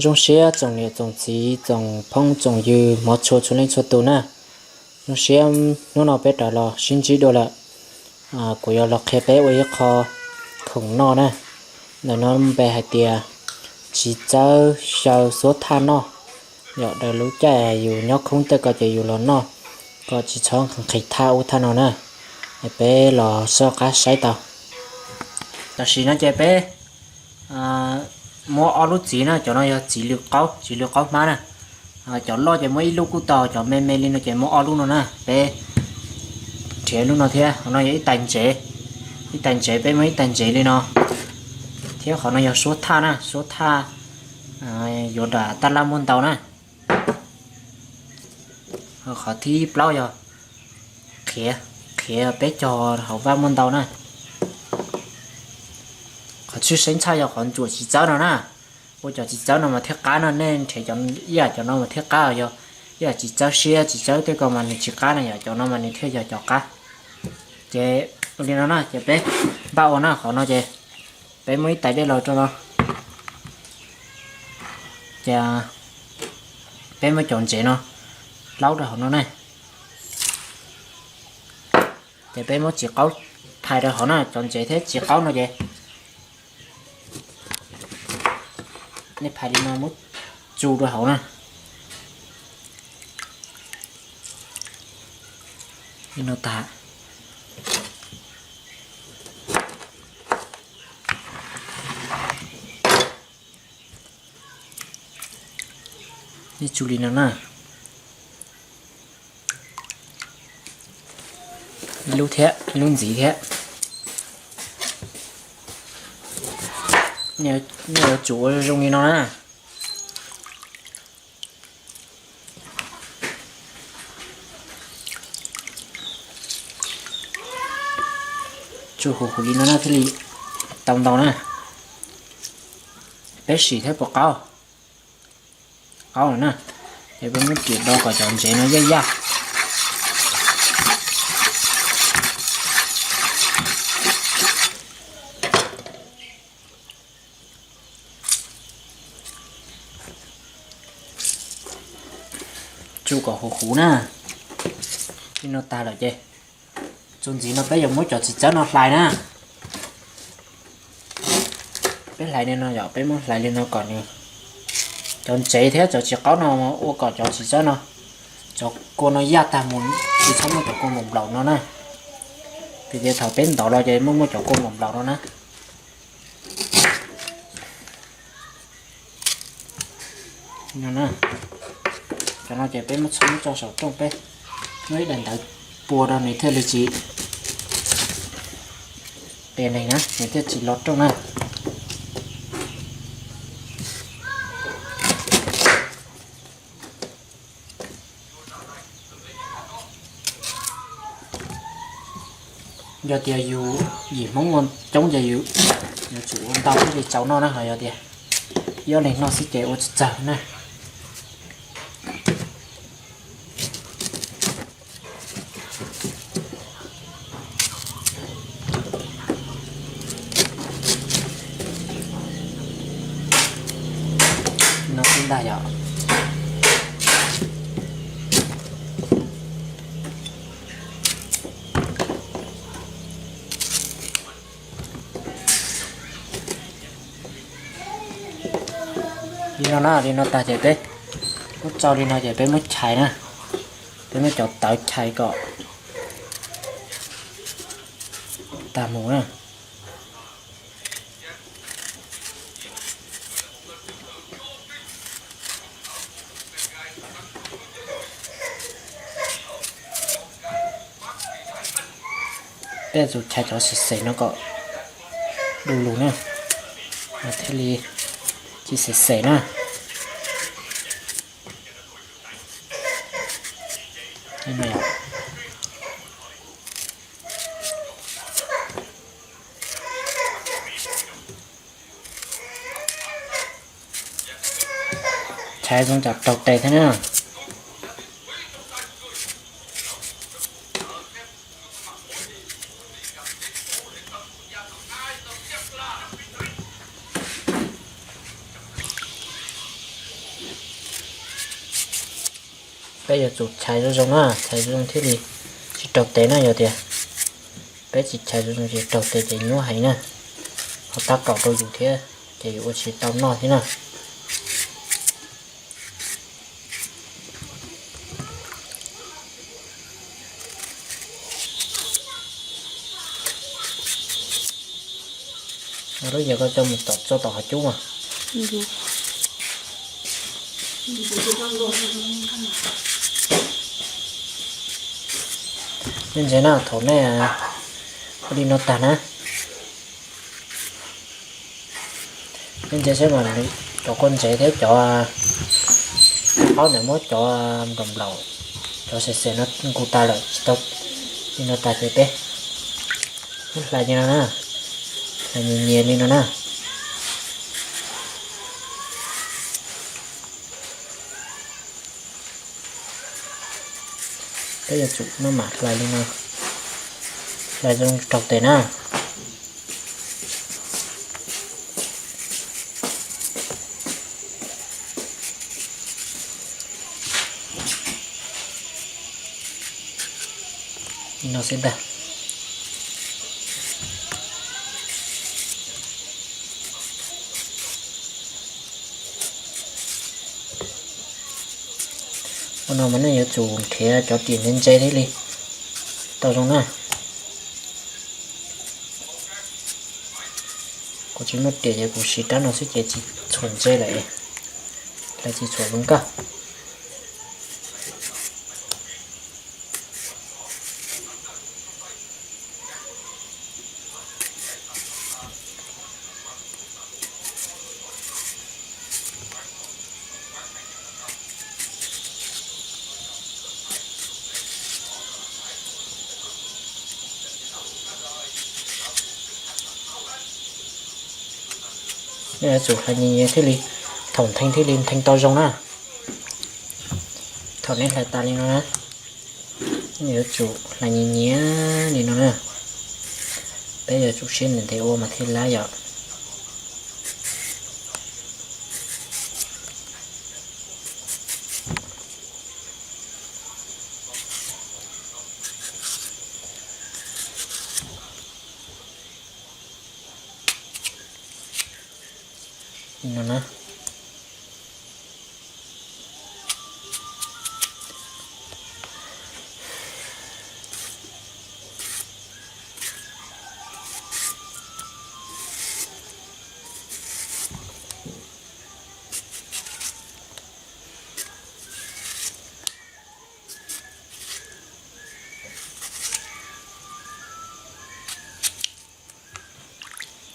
Zoo siab tsoom niam tsoom txiv tsoom phooj tsoom ywg hmov tshua txhua leej txhua tus na. Zoo siab hnub no peb rov los sib ntsib dua lawm. Kuv yuav los qhia peb ua ib qho khoom noj na. Ntawm no npe hais tias txiv txawb xyaw xuab thaj noj. Yog daws lub caij yus nyob khoob tej ko ces yus los noj, kom tsis txhob nqhis thaj ub thaj no na. Es peb los soj qab saib tau. Tam sim no ces peb muab ob lub txiv na, cov no yog txiv lws qaub, txiv lws qaub hmab na. Cov loj ces muab ib lub kuj tau, cov me me li no ces muab ob lub no na. Peb nrhiav lub no thiab, qhov no yog ib tais ntsev, ib tais ntsev, peb muab ib tais ntsev li no. Thiab qhov no yog suab thaj na, suab thaj yuav dam taj laj muaj ntau na. Qhov thib plaub yog qhiav, qhiav peb cog hauv vaj muaj ntau na. Qhov tshwj xeeb tshaj yog qhov ntsuam txiv txawb no na. Ua cov txiv txawb no mas thiaj qab no, nej nrhiav cov ib yam cov no mas thiaj qab, yog ib yam txiv txawb siab txiv txawb tej ko mas nws tsis qab na, yog cov no mas nws thiaj yog cov qab. Ces ua li no na, ces peb npaj ua na, qhov no ces peb muab ib tais dej los rau no. Ces peb muab cov ntsev no laub rau hauv no na. Ces peb muab txiv qaub phais rau hauv na, cov ntsev thiab txiv qaub no ces nej phais li no muab tsu rau hauv na. Li no tag. Nej tsu li no na. Ib lub thiab, ib lub ntxiv thiab. Nej yuav tsum ua zoo li no na. Tsu huv huv li no na thiaj li tau ntau na. Peb sim thiab puas qaub. Qaub lawm na. Ces peb muab riam do kom cov ntsev no yaj yaj. Tsu kom huv huv na. Li no tag lawm ces txuas ntxiv no peb yuav muab cov txiv txawb no hlais na. Peb hlais li no yom, peb muab hlais li no kom nws, cov ntsev thiab cov txiv qaub no ua kom cov txiv txawb no, cov kua no yaj tag mus, tsis txhob muaj cov kua nplaum nplaum no na. Vim tias thaum peb ntov los ces muaj muaj cov kua nplaum nplaum no na. Cov no ces peb muab txhob muab tso saum rooj, peb muab ib daim ntawv pua rau nws thiaj li tsis tes neeg na, nws thiaj tsis lo rooj na. Yog tias yus yim Hmoob ua coob ces yus yuav tsum ua ntau thiaj li txaus noj na, ho yog tias ib ob leeg noj xwb ces ua tsis txaus na. No xwb ntag yom. Li no na, li no tag ces peb muab tso li no ces peb muab chais na, peb muab cov tawv chais kom tag mus na. Peb yuav tsum chais cov xem xem no kom du lug na, thiaj li tsis xem xem na. Chais zoo tsam raug tes thiab na. Peb yuav tsum chais zoo zoo na, chais zoo zoo thiaj li tsis raug tes na. Yog tias peb tsis chais zoo zoo ces raug tes ces nyuaj heev na, ho tab kaum rau yus thiab ces yus ua tsis tau noj thiab na. Lub yog koj coj mus tom txog tom hav cub mas. Nej ntse na, thaum nej ua li no tag na, nej ntse saib mas cov kua ntsev thiab cov qaub ntawd muab cov nplaum nplaum, cov xem xem no nqus tas lawm tsis tau. Li no tas ces peb muab hlais li no na, hlais nyias nyias li no na. Peb yuav tsum maj mam hlais li no, hlais zoo raug tes na. Li no xwb ntag. Ua no mas nej yuav tsum nrhiav cov riam ntse ntse thiaj li tau zoo na. Kuv tsis muaj riam ces kuv siv rab no xwb ces tsis txhuam ntse lawm, lawv tsis txhuam zoo nkauj. Nej yuav tsum hlais nyias nyias thiaj li, thaum nthee thiaj li nthee tau zoo na. Thaum nej hlais tas li no na, nej yuav tsum hlais nyias nyias li no na. Peb yuav tsum siab ntev ntev ua mas thiaj lab yom. Li no na.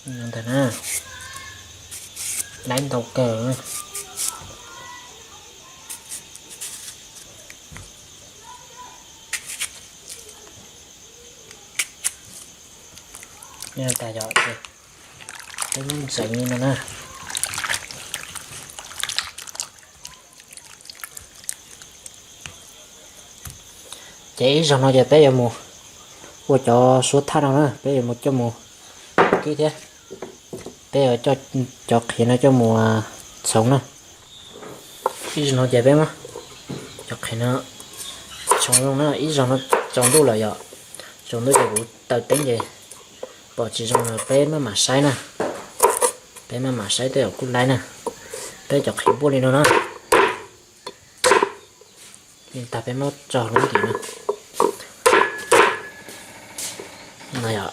Ntawd na, laib ntau kawg. Li no tas yom, ces peb muab ntxeev li no na. Ces ib zaug no ces peb yuav mus ua cov suab thaj no na, peb yuav mus coj mus kib thiab. Peb yuav coj cov qhiav no coj mus txhoov na. Ib zaug no ces peb muab cov qhiav no txhoov zoo na, ib zaug no tsaus ntuj lawm yom, tsaus ntuj ces kuv taws teeb ces pom tsis zoo los peb maj mam saib na, peb maj mam saib tej zaum kuj laib na. Peb cov qhiav npuaj li no na. Li tag peb muab tso lub ntim no. No yom.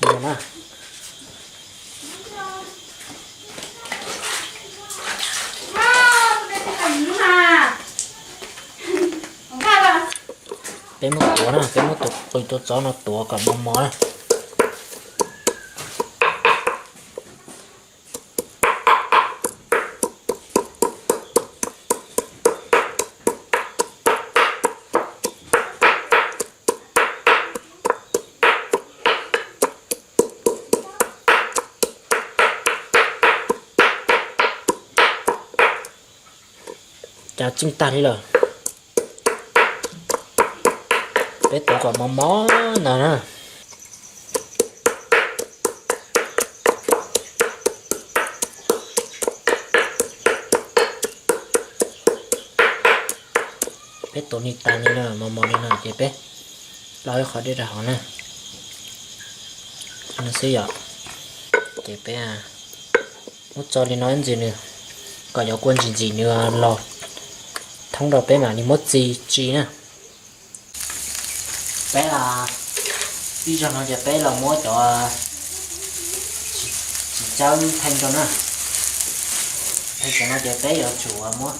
Li no na. Peb muab tuav na, peb muab tus qws tus tsov no tuav kom mos mos na. Cas tseej tag li lawm. Peb tuav kom mos mos ntawd na. Peb tus ni tas li no, mos mos li no ces peb ploj ib qho dej rau hauv na. No xwb yom. Ces peb muab tso li no ib ntsis nws, kom cov kua ntsim ntsim nws los thoob rau peb mam li muab txi tsi na. Peb ib zaug no ces peb los muab cov txiv tsawb theej rau na. Theej cov no ces peb yuav tsum muab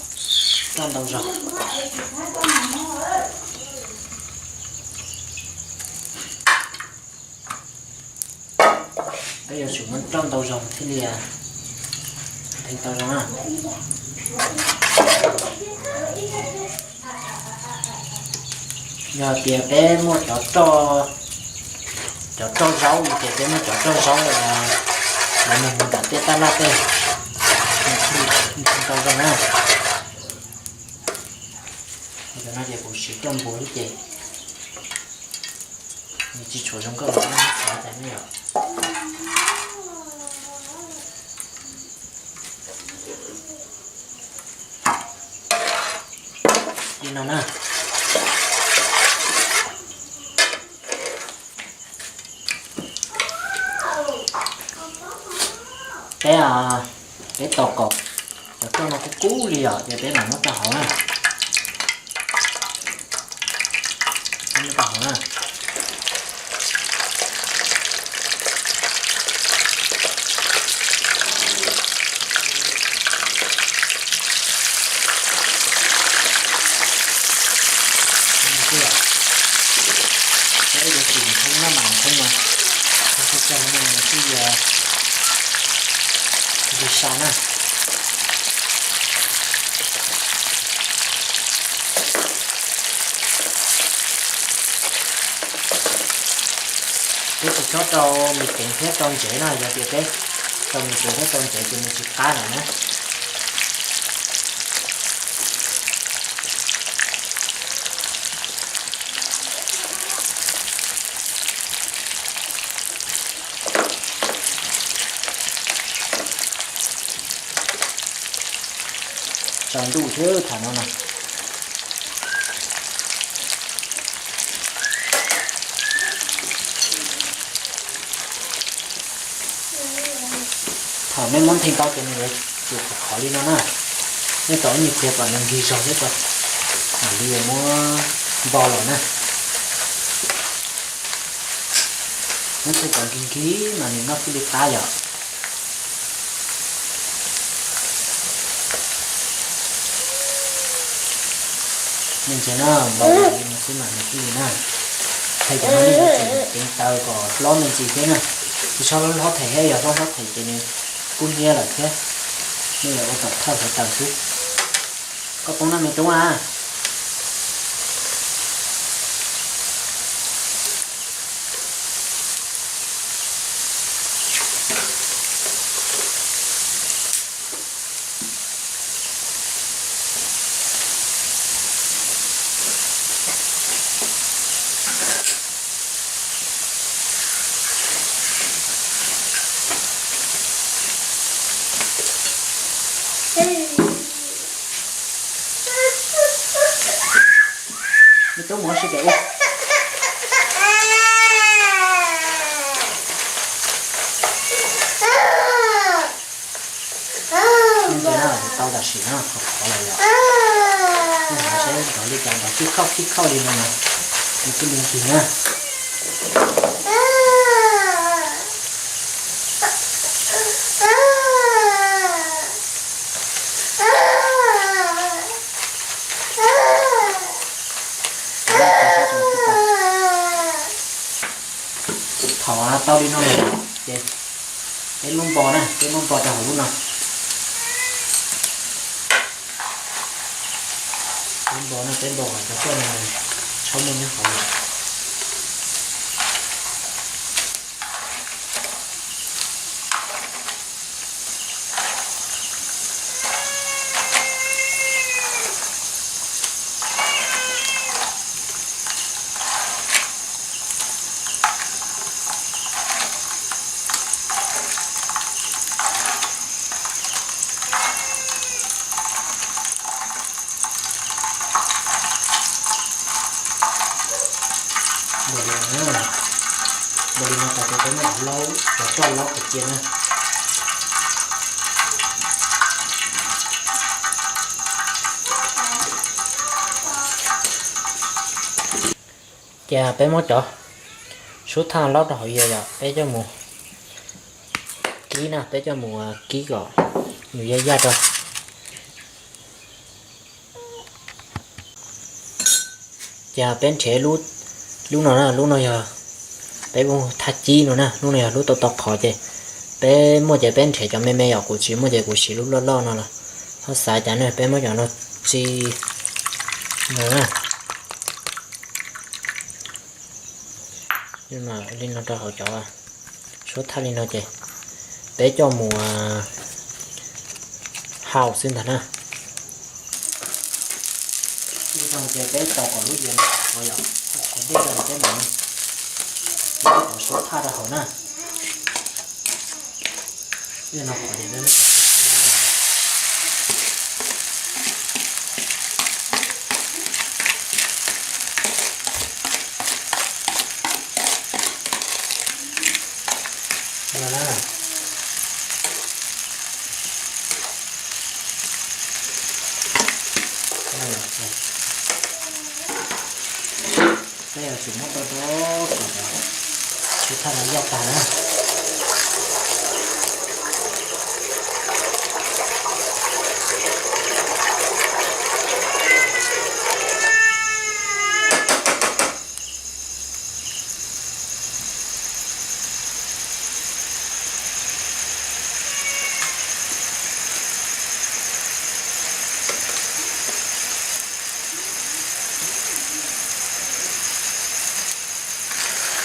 roj ntau zog. Peb yuav tsum muab roj ntau zog thiaj li theej tau zoo na. Yog tias peb muaj cov roj, cov roj zaub no ces peb muab cov roj zaub los mus nram tej tab laj tej, nws thiaj li theej tau zoo na. Cov no ces kuv siv roj npua xwb ces nws tsis tshua zoo nkauj los xav tas ne yom. Li no na. Peb, peb tos kom cov roj no kub kub li os ces peb mam muab rau hauv na. Muab rau hauv na. Peb yuav tsum nthoo noj mas nthoo mas, nthoo tsis tau no nws thiaj li sa na. Peb tsis txhob rau mis ceev thiab rau ntsev na, yog tias peb rau mis ceev thiab rau ntsev ces nws tsis qab lawm na. Tsaus ntuj thiab thaum no na. Thaum nej muab nthee tau ces nws yuav tsum khov khov li no na. Nej tos ib nyuag pliag kom nws nkig zog thiab tso, mam li muab npo los na. Muab nthee kom nkig nkig mas nws noj thiaj li qab yom. Me ntsis na, npo li no xwb mas nws thiaj li na. Thaum cov no nej yuav tsum ceev taws kom hlob me ntsis thiab na. Tsis txhob hlob them thiab, yog hlob hlob them ces nws kub hnyiab lawm thiab. Nej yuav ua kom thawj hluav taws xwb. Koj poob no me tub a. Me tub mus ua si kawm ib. Ntawm no tau tam sim no qhov qhov lawm yom. Nej hnov saib nrov li cas, nrov khib khauj khib khauj li no mas nws thiaj li nkig na. Thaum tau li no lawm ces peb muab npo na, peb muab npo rau hauv lub no. Peb npo na, peb npo kom cov roj no txhob muaj nyob hauv lawm. Npaum li no, npaum li no tas ces peb muab cov laub, cov roj laub qhov cia na. Ces peb muab cov sub thaj laub rau hauv yas yom, peb coj mus kib na, peb coj mus kib kom nws yaj yaj rau. Ces peb nrhiav lub no na, lub no yog peb mus thaj cib no na, lub no yog lub tau tau qhov ces peb muaj ces peb nrhiav cov me me yom, kuv tsis muaj ces kuv siv lub loj loj no los ho xav cas ne, peb muab cov no txi no na. Li no rau hauv cov suab thaj li no ces peb coj mus hau xwb ntag na. Ib tag ces peb tau kom lub yias no qhuav yom, qhuav dej rau peb mam li cov suab thaj rau hauv na. Ib no qhuav ces peb muab cov suab thaj no na. Peb yuav tsum muab tau rau kom cov suab thaj no yaj tag na.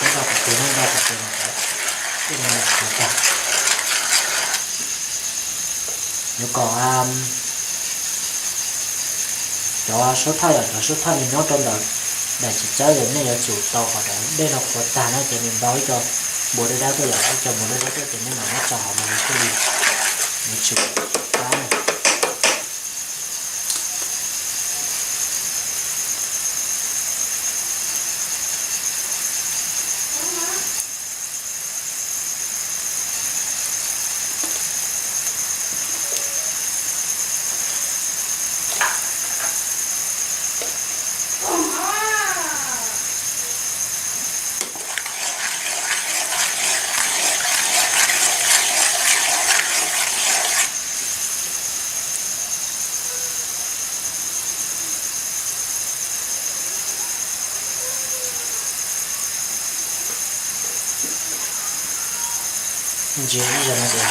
Peb nqa qhov twg no, nqa qhov twg no, qhov tag. Yuav kom cov suab thaj yom, cov suab thaj nws nyob rau ntawm daim txiv tsawb, nej yuav tsum tau kom cov dej no qhuav tag na ces nws npau ib co npua dawb dawb tuaj yom, ib co npua dawb dawb tuaj ces nej mam muab tso hauv mas nws thiaj li yuav tsum qab na. Ntsia ib zaug no ces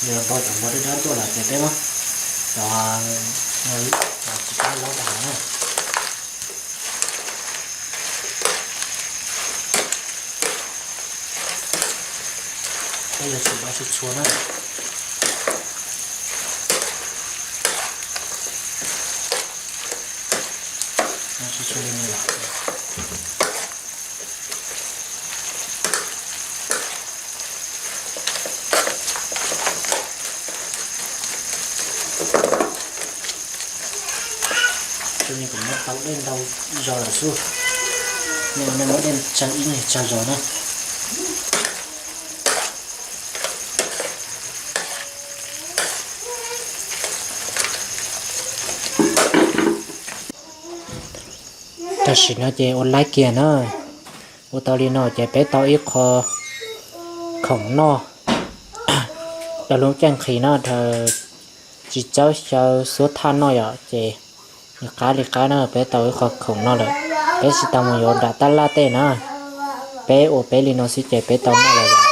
nws npau cov npua dawb dawb tuaj lawm ces peb muab cov no, cov txiv tsawb laub rau hauv na. Peb yuav tsum ua txhua txhua na. Txhua txhua li no lawm. Cov no kuv muab tau dej ntau zog lawm xwb, nej muab dej tsawg ib nyuag tsawg zog na. Tam sim no ces ua laib kiag na. Ua tau li no ces peb tau ib qho khoom noj rau lub caij nqhis no, dhau txiv tsawb xyaw suab thaj noj yom, ces nws qab li qab na, peb tau ib qho khoom noj lawm. Peb tsis tau mus yuav nram tab laj tej na, peb ua peb li no xwb ces peb tau noj lawm yom.